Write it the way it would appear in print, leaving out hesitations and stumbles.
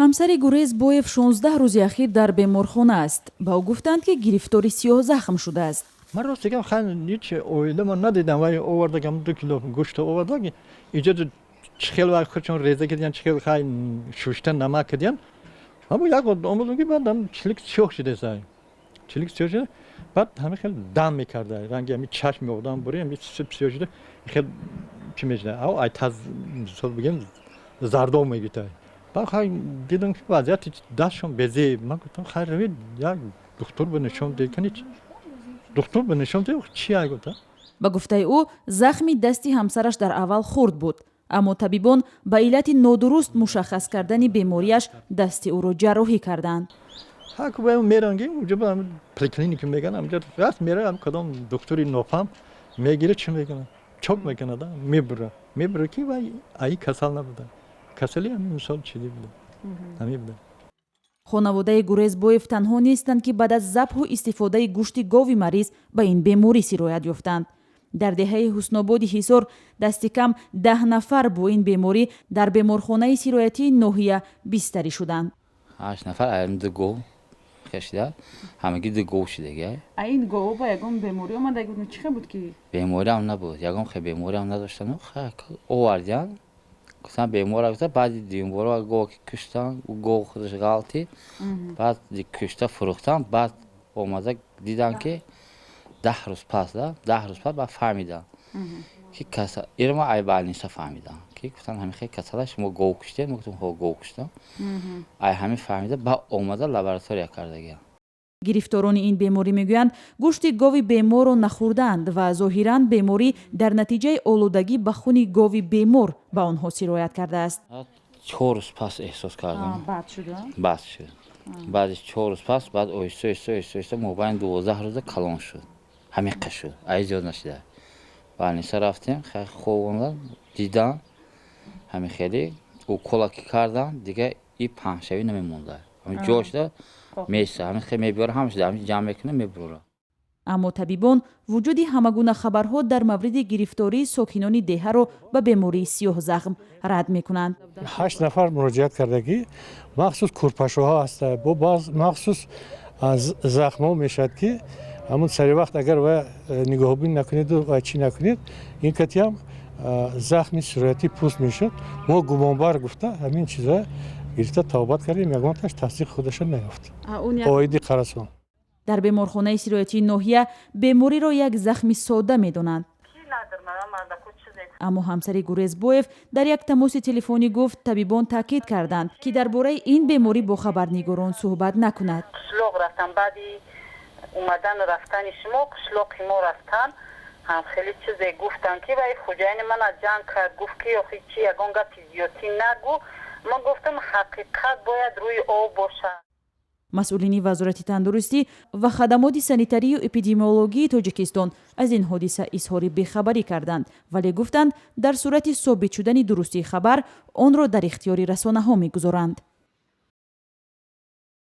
Ҳамсари Гурезбоев 16 рӯзи ахир дар беморхона аст. Ба ӯ гуфтанд, ки гирифтори сиёҳзахм шудааст. Ман рост дигам, хан ҳеч оила ман надидам. Вай овардагам, 2 кило гӯшта овардаг, иҷо чӣ хел вай худшон реза кардиян, чӣ хел хай шушта, намак кардиян. Ҳамо як омадам, ки баъдам чилик сиёҳ шудасай, чилик сиёҳ шуда. Баъд ҳама хел дам мекарда, ранги ҳами чашми одам бури, ҳами сиёҳ шуда, хел чӣ мешуда, ав ай таз, мисол бигем, зардоб мегитай. Баъд хай дидам, ки вазъияти дастшон безеб. Ман гуфтам: «Хай, равед, як духтур ба нишон диҳед». Кани духтур ба нишон диҳед, чи ай гуфта. Ба гуфтаи ӯ, захми дасти ҳамсараш дар аввал хурд буд, аммо табибон ба иллати нодуруст мушаххас кардани бемориаш дасти ӯро ҷарроҳӣ карданд. Ҳаку ба меранги уҷо, ба поликлиника меган, амҷо раст мера, кадом духтури нофаҳм мегира, чӣ мекунад, чок мекунад, мебура, мебура, ки вай аи касал набуда, касали ҳами мисол чиди буда, ҳами буда. Хонаводаи Гурезбоев танҳо нестанд, ки баъд аз забҳу истифодаи гӯшти гови мариз ба ин беморӣ сироят ёфтанд. Дар деҳаи Ҳуснободи Ҳисор дасти кам 10 нафар бо ин беморӣ дар беморхонаи сироятии ноҳия бистарӣ шуданд. Ҳашт нафар ду гов кашида, ҳамагӣ ду гов шидаги. А ин гово ба ягон беморӣ омада буд? Чӣ хел буд ки? Бемориам набуд, ягон хел бемориам надоштану овардиян, гуфтан бемора. Гуфта, баъди дуюмбора гова ки куштан, гов худаш ғалтид, баъд кушта фурӯхтан. Баъд омада дидан, ки 10 рӯз пас да, 10 рӯз пас баъд фаҳмидам, ки ирма ай больница фаҳмидам, ки гуфтан ҳамин хел касала, шумо гов куштед. Мо гуфтем: «Ҳо, гов куштам». Ай ҳамин фаҳмида, баъд омада лаборатория кардагиам. Гирифторони ин беморӣ мегӯянд, гӯшти гови беморро нахӯрдаанд ва зоҳиран беморӣ дар натиҷаи олудагӣ ба хуни гови бемор ба онҳо сироят кардааст. 4 рӯз пас эҳсос кардам. Бад шуд? Бад шуд. Баъди 4 рӯз пас, баъд оҳиста, оҳиста, оҳиста, оҳиста, мобайни 12 рӯза калон шуд, ҳамиқа шуд, ай зиёд нашуда. Больница рафтем, хобондан, дидан, ҳамин хеле укола ки кардан, дига и паҳншавӣ намемонда, ҷо шуда меса, ҳамин хел мебиёра, ҳамаш ҳамин ҷамъ мекунад, мебурора. Аммо табибон вуҷуди ҳамагуна хабарҳо дар мавриди гирифтории сокинони деҳаро ба бемории сиёҳзахм рад мекунанд. Ҳашт нафар муроҷиат кардагӣ, махсус курпашоҳо ҳаста, бо баъз махсус захмҳо мешавад, ки ҳамун сари вақт агар ва нигоҳубин накунеду ва чӣ накунед, ин катиам захми сироятӣ пӯст мешавад. Мо гумонбар гуфта, ҳамин чиза гирифта табобат кардем, ягонташ тасдиқи худаша наёфт оиди қарасон. Дар беморхонаи сироятии ноҳия бемориро як захми содда медонанд, аммо ҳамсари Гурезбоев дар як тамоси телефонӣ гуфт, табибон таъкид карданд, ки дар бораи ин беморӣ бо хабарнигорон суҳбат накунад. Қишлоқ рафтан, баъди омадану рафтани шумо қишлоқи мо рафтан, ҳам хеле чизе гуфтанд, ки вай хуҷайни мана ҷанг кард, гуфт, ки охи чи, ягон гапи зиёдтӣ нагӯ. Ман гуфтам, ҳақиқат бояд рӯи об бошад. Масъулини Вазорати тандурустӣ ва хадамоти санитарию эпидемиологии Тоҷикистон аз ин ҳодиса изҳори бехабарӣ карданд, вале гуфтанд, дар сурати собит шудани дурустии хабар онро дар ихтиёри расонаҳо мегузоранд.